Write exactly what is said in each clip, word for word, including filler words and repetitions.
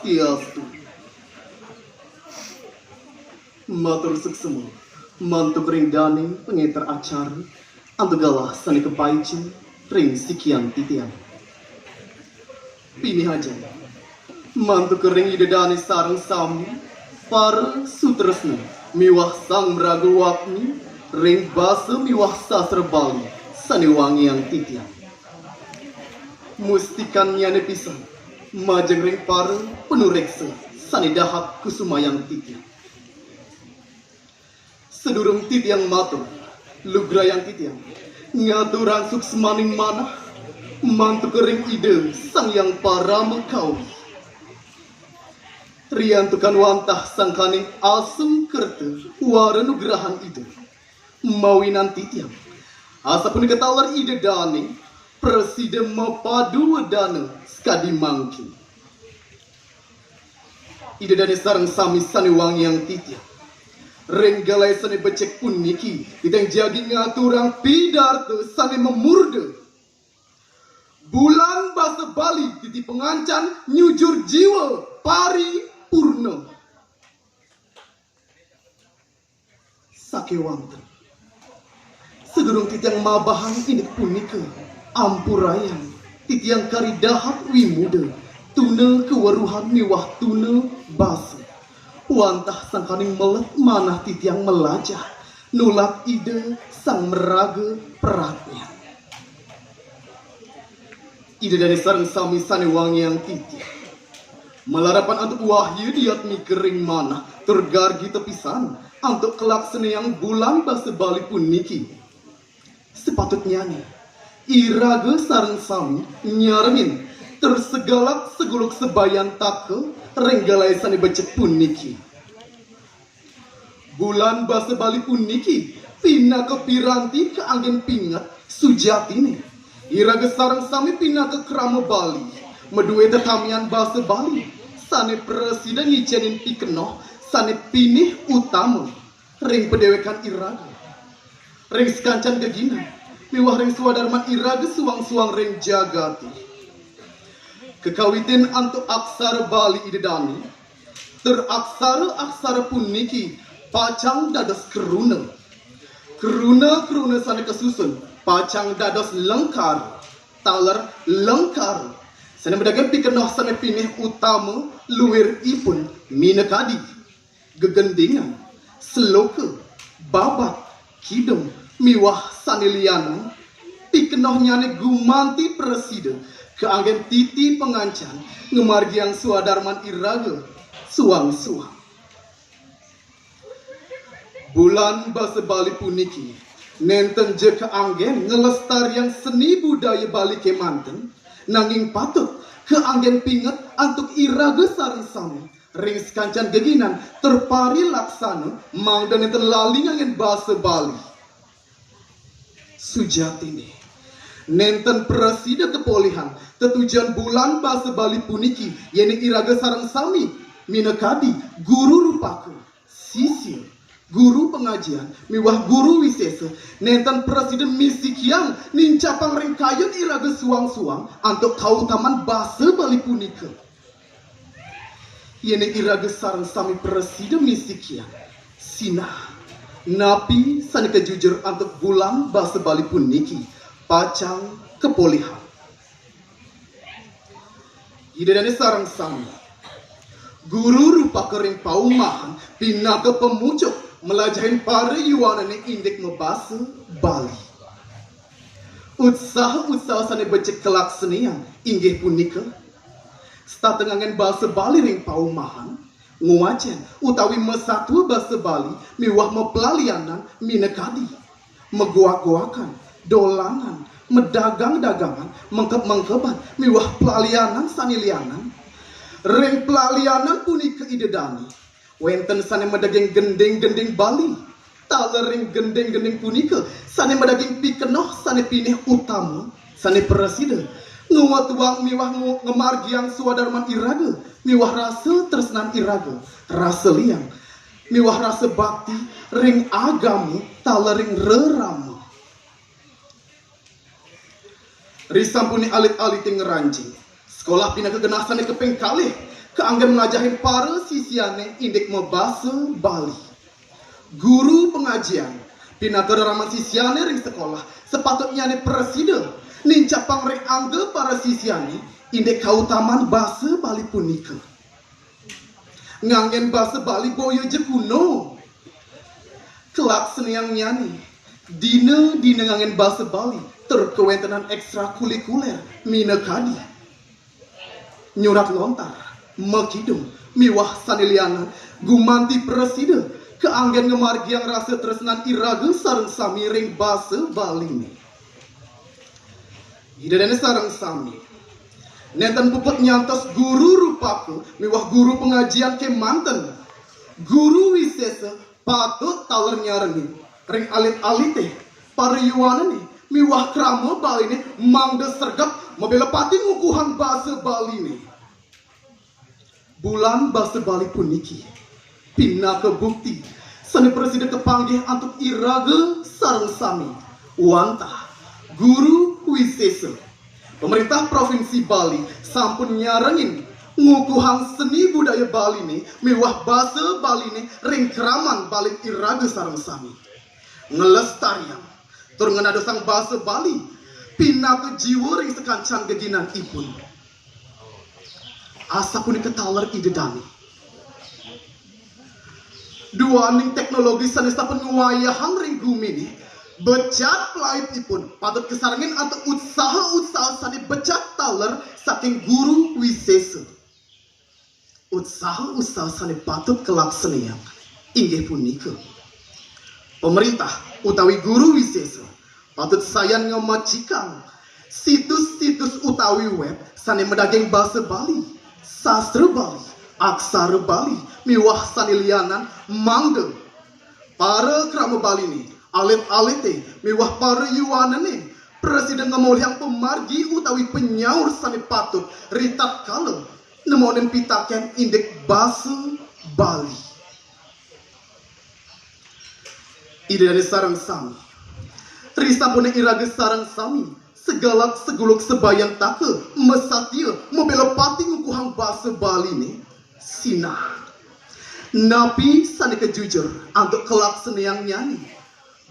Swastiastu. Matur suksma mantuk ring dane pangenter acara antuk galah sane kapaica ring sikian titiang. Pinih ajeng mantuk ring Ida dane sareng sami para sutresna miwah sang maraga wakmi ring basa miwah sastra Bali sane wangiang titiang. Mustikannyané pisan majeng ring para panureksa sané dahat kusumayang titiang. Sadurung titiang matur, lugrayang titiang ngaturang suksmaning manah mantuk ring Ida Sang Hyang Parama Kawi. Riantukan wantah sangkaning asung kerta wara nugrahan Ida. Mawinan titiang, asapunika taler Ida dane prasida mapadu wedana sakadi mangkin. Ida dane sareng sami sane wangiang titiang. Ring galahé sane becik puniki, titiang jagi ngaturang pidarta sane mamurda. Bulan basa Bali titi pangancan nyujur jiwa paripurna. Sakewanten. Sadurung titiang mabahang indik punika, ampurayang titiang kari dahat wimuda, tuna kaweruhan miwah tuna basa. Wantah sangkaning melet manah titiang malajah nulat Ida Sang Maraga Pradnyan. Ida dane sareng sami sane wangiang titiang. Malarapan antuk wahya diatmika ring manah tur gargita pisan antuk kalaksanayang bulan basa Bali puniki. Sapatutnyane, iraga sareng sami nyarengin tur sagalak saguluk sabayantaka ring galahé sane becik puniki. Bulan basa Bali puniki pinaka piranti kaanggen pinget. Sujatine, iraga sareng sami pinaka krama Bali, madue tetamian basa Bali, sane prasida ngicenin pikenoh sane pinih utama ring padewekan iraga, ring sakancan geginan, miwah ring swadarman iraga suang-suang ring jagate. Kakawitin antuk aksara Bali Ida dane, tur aksara-aksara puniki pacang dados kruna. Kruna-kruna sane kasusun pacang dados lengkar, taler lengkar, sane madaging pikenoh sane pinih utama luiripun minakadi gegendingan, sloka, babad, kidung, miwah sane lianan, pikenohnyane gumanti prasida kaanggen titi pangancan ngamargiang swadarman iraga suang-suang. Bulan basa Bali puniki nenten ja kaanggen nglestariang seni budaya Bali kemanten, nanging patut kaanggen pinget antuk iraga sareng sami ring sakancan geginan tur parilaksana mangda nenten lali nganggen basa Bali. Sujatine, nenten prasida kapolihan tetujon bulan basa Bali puniki, yene iraga sareng sami minakadi guru rupaka, sisia, guru pangajian, miwah guru wisesa, nenten prasida misikiang nincapang ring kayun iraga suang-suang antuk kautaman basa Bali punika. Yene iraga sareng sami prasida misikiang, sinah, napi sane kajujur antuk bulan basa Bali puniki pacang kapolihan. Ida dane sareng sami. Guru rupaka ring paumahan pinaka pamucuk malajahin para yuanane indik mabasa Bali. Utsaha-utsaha sane becik kalaksanayang inggih punika setata nganggen basa Bali ring paumahan, ngwacen utawi masatua basa Bali miwah maplalianan minakadi magoak-goakan, dolanan, madagang-dagangan, mengkeb-mengkeban, miwah plalianan sane lianan. Ring plalianan punika Ida dane wenten sane madaging gending-gending Bali. Taler ring gending-gending punika sane madaging pikenoh sane pinih utama, sane prasida ngwetuang miwah ngu-, ngamargiang swadarman iraga, miwah rasa tresnan iraga, rasa liang, miwah rasa bakti ring agama, taler ring rerama. Risampune alit-alite ngranjing, sekolah pinaka genah sane kaping kalih Kaanggén mlajahin para sisiané indik mabasa Bali. Guru pangajian, pinaka reraman sisiané ring sekolah, sapatutnyané prasida nincapang ring angga para sisiané indik kautaman basa Bali punika. Nganggén basa Bali boya ja kuno. Kalaksanaannyané dina-dina nganggén basa Bali tur kawéntenan ékstrakulikulér minakadi nyurat lontar, makidung, miwah sané lianan gumanti prasida kaanggén ngamargiang rasa tresnan iraga sareng sami ring basa Baliné. Ida dané sareng sami. Nénten puput nyantos guru rupaka miwah guru pangajian kémanten. Guru wisésa patut taler nyarengin ring alit-alité, para yuanané miwah krama Baliné mangda sregep mabela pati ngukuhang basa Baliné. Bulan basa Bali puniki pinaka bukti sané prasida kapanggih antuk iraga sareng sami. Wantah guru wisésa, Pamréntah Provinsi Bali sampun nyarengin ngukuhang seni budaya Baliné miwah basa Baliné ring kraman Bali iraga sareng sami. Nglestariang tur nganadosang basa Bali pinaka jiwa ring sakancan geginanipun. Asapunika taler Ida dané. Duaning teknologi sané sampun ngwayahang ring guminé, becat palaibipun patut kasarengin antuk utsaha-utsaha sané becat taler saking guru wisésa. Utsaha-utsaha sané patut kalaksanayang inggih punika, pamréntah utawi guru wisésa patut sayan ngamacikang situs-situs utawi web sané madaging basa Bali, sastra Bali, aksara Bali, miwah sané lianan, mangda para krama Baliné, alit-alité, miwah para yuanané prasida ngamolihang pamargi utawi panyaur sané patut ritatkala nemonin pitakén indik basa Bali. Ida dané sareng sami. Risampune iraga sareng sami, sagalak saguluk sabayantaka, masatia, mabela pati ngukuhang basa Baliné, sinah. Napi sané kajujur antuk kalaksanayannyané?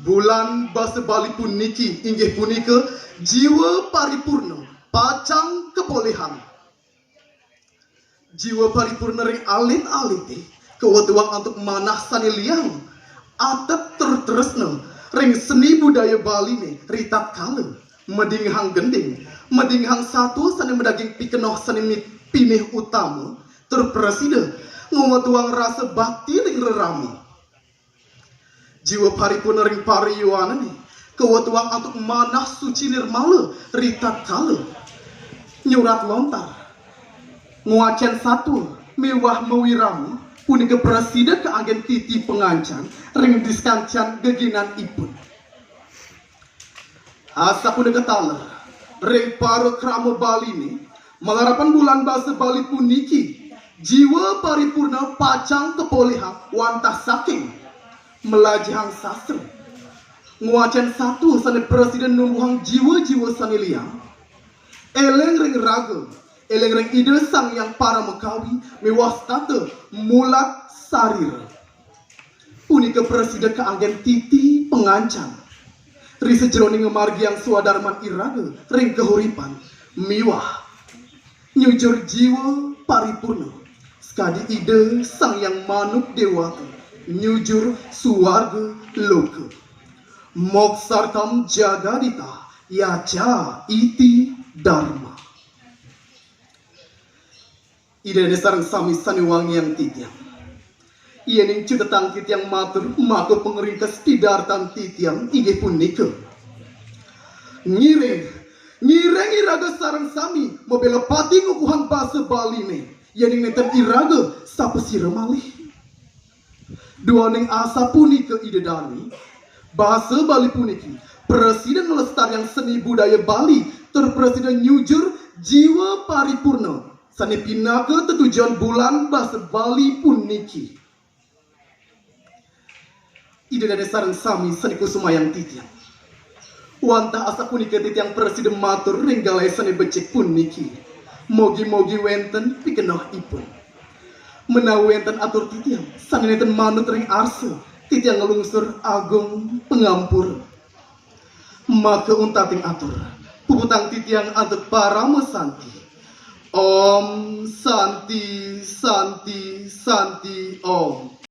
Bulan basa Bali puniki inggih punika jiwa paripurna, pacang kapolihang. Jiwa paripurna ring alit-alité, kawetuang antuk manah sané liang, atet tur tresna ring seni budaya Baliné ritatkala madinghang gending, madinghang satua sané madaging pikenoh sané mit-, pinih utama, tur prasida ngwetuang rasa bakti ring rerama. Jiwa paripurna ring parayuanané, kawetuang antuk manah suci nirmala ritatkala nyurat lontar, ngwacén satua miwah mawirama, punika prasida kaanggén titi pangancan ring diskancan geginanipun. Asapunika taler, ring para krama Baliné, malarapan bulan basa Bali puniki, jiwa paripurna pacang kapolihang wantah saking malajahang sastra, ngwacén satua sané prasida numbuhang jiwa-jiwa sané liang, éling ring raga, éling ring Ida Sang Hyang Paramakawi miwah setata mulat sarira. Punika prasida kaanggén titi pangancan ri sajeroning ngamargiang swadarman iraga ring kahuripan miwah nyujur jiwa paripurna sakadi Ida Sang Hyang Manuk Déwata nyujur suwarga loka. Moksartham jagadhita yaca iti dharma. Ida dané sareng sami sané wangiang titiang. Yéning cutetang titiang matur, maka pangringkes pidartan titiang inggih punika. Ngiring, ngiring iraga sareng sami mabela pati ngukuhang basa Baliné, yéning nénten iraga sapasira malih. Duaning asapunika Ida dané, basa Bali puniki prasida nglestariang seni budaya Bali tur prasida nyujur jiwa paripurna sané pinaka tetujon bulan basa Bali puniki. Ida dané sareng sami sané kusumayang titiang. Wantah asapunika titiang prasida matur ring galahé sané becik puniki. Mogi-mogi wénten pikenohipun. Menawi wenten atur titiang sane nenten manut ring arsa, titiang nglungsur agung pangampura. Maka untating atur, puputang titiang antuk parama santi. Om Santi, Santi, Santi, Om.